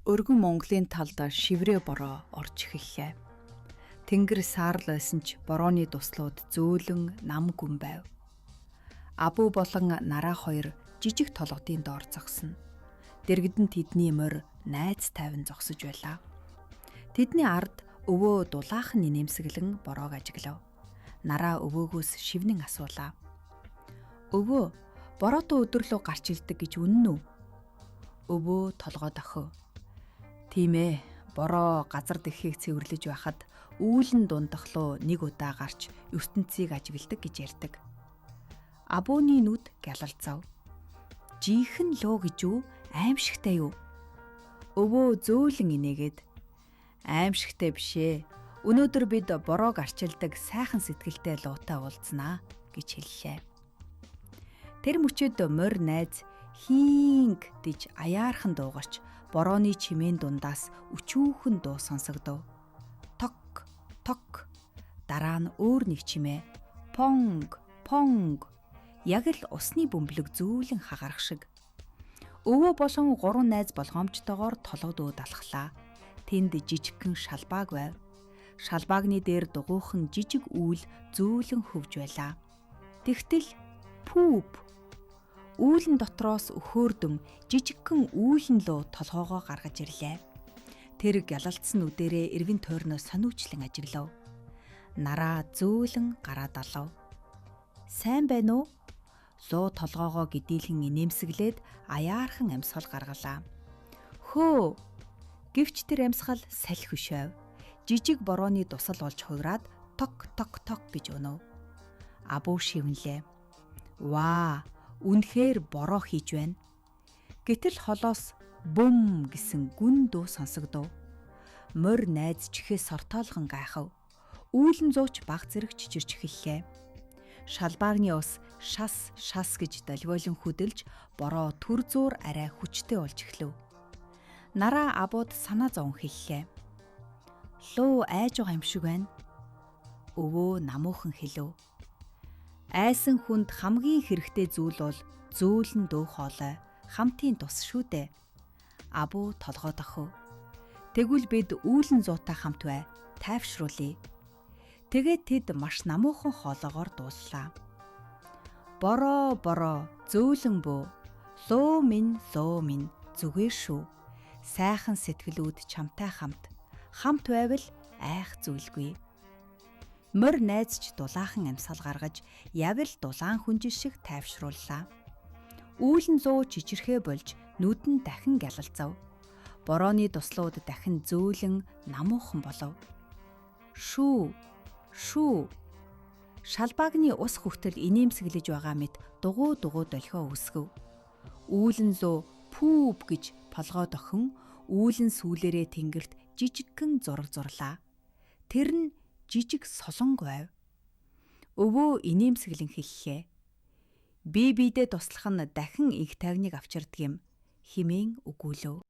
Өргөн Монголын талд шиврээ бороо орж эхэллээ. Тэнгэр саарл байсан ч борооны дуслууд зөөлөн нам гүн байв. Абуу болон Нараа хоёр жижиг толгодын доор зогсно. Дэргэдэн тэдний морь найз тайван зогсож байлаа. Тэдний ард өвөө дулаахан инээмсэглэн бороог ажиглав. Нараа өвөөгөөс шивнэн асуулаа. Өвөө, бороотой өдөрлөө гарч илдэг гэж үнэн үү? Өвөө толгой дохив. Тийм ээ, бороо газар дэхийг цэвэрлэж байхад үүлэн дундахлуу нэг удаа гарч ертөнцийг ажигладаг гэж ярьдаг. Абууны нүд гялалзав. Жинхэнэ луу гэж үү? Аимшигтай юу? Өвөө зөөлөн инээгээд аимшигтай биш ээ. Өнөөдөр бид бороог арчилдаг сайхан сэтгэлтэй луутай уулзнаа гэж хэллээ. Тэр мөчөд морь найз хийнг гэж аяархан дуугарч борооны чимээн дундаас өчүүхэн дуу сонсогдов. Ток ток, дараа нь өөр нэг чимээ. Понг понг, яг л усны бөмбөлөг зөөлөн хагарах шиг. Өвөө болон гурван найз болгоомжтойгоор толгод өөд алхлаа. Тэнд жижигхэн шалбааг байв. Шалбаагны дээр дугуйхан жижиг үүл зөөлөн хөвж байлаа. Тэгтэл пүүп, үүлэн дотроос өхөөрдөм жижигхэн үүлэн луу толгоогоо гаргаж ирлээ. Тэр гялалцсан нүдэрээ эргэн тойрноо сониучлан ажиглав. Нараа зөөлөн гараад алав. Сайн байна уу? Луу толгоогоо гэдийлэн инээмсэглээд аяархан амьсгал гаргалаа. Хөө! Гэвч тэр амьсгал салхи хөшөөв. Жижиг борооны дусал болж хуйраад ток ток ток гэж өнөв. Абуу шивнэлээ. Ваа! Үнэхээр бороо хийж байна. Гэтэл холоос бүм гэсэн гүн дуу сонсогдов. Морь найз чихээ сортоолгон гайхав. Үүлэн зууч баг зэрэг чичирч эхэллээ. Шалбаагны ус шас шас гэж долгиолон хөдөлж бороо түр зуур арай хүчтэй болж эхлэв. Нараа абууд санаа зовон хэллээ. Луу айж байгаа юм шиг байна. Өвөө намуухан хэлв. Айсан хүнд хамгийн хэрэгтэй зүйл бол зөөлөн дөө хоолой, хамтын тус шүү дээ. Абуу толгой дохив. Тэгвэл бид үүлэн зуутай хамт бай, тайвшруулъя. Тэгээд тэд маш намуухан хоолоогоор дууллаа. Бороо бороо зөөлөн бөө, луу минь луу минь зүгээр шүү. Сайхан сэтгэлүүд чамтай хамт, хамт байвал айх зүйлгүй. Морь найз ч дулаахан амьсгал гаргаж явал дулаан хүнжил шиг тайвшрууллаа. Үүлэн зуу чичирхээ болж нүд нь дахин гялалзав. Борооны дуслууд дахин зөөлөн намуухан болов. Шүү шүү, шалбаагны ус хүртэл инээмсэглэж байгаа мэт дугуй дугуй долхио үсгэв. Үүлэн зуу пүүп гэж полгой дохин үүлэн сүүлээрээ тэнгэрт жижигхэн зураг зурлаа. Тэр нь жижиг солонг байв. Өвөө инээмсэглэн хэллээ. Би биедээ туслах нь дахин их тайвныг авчирдаг юм химээн өгүүлв.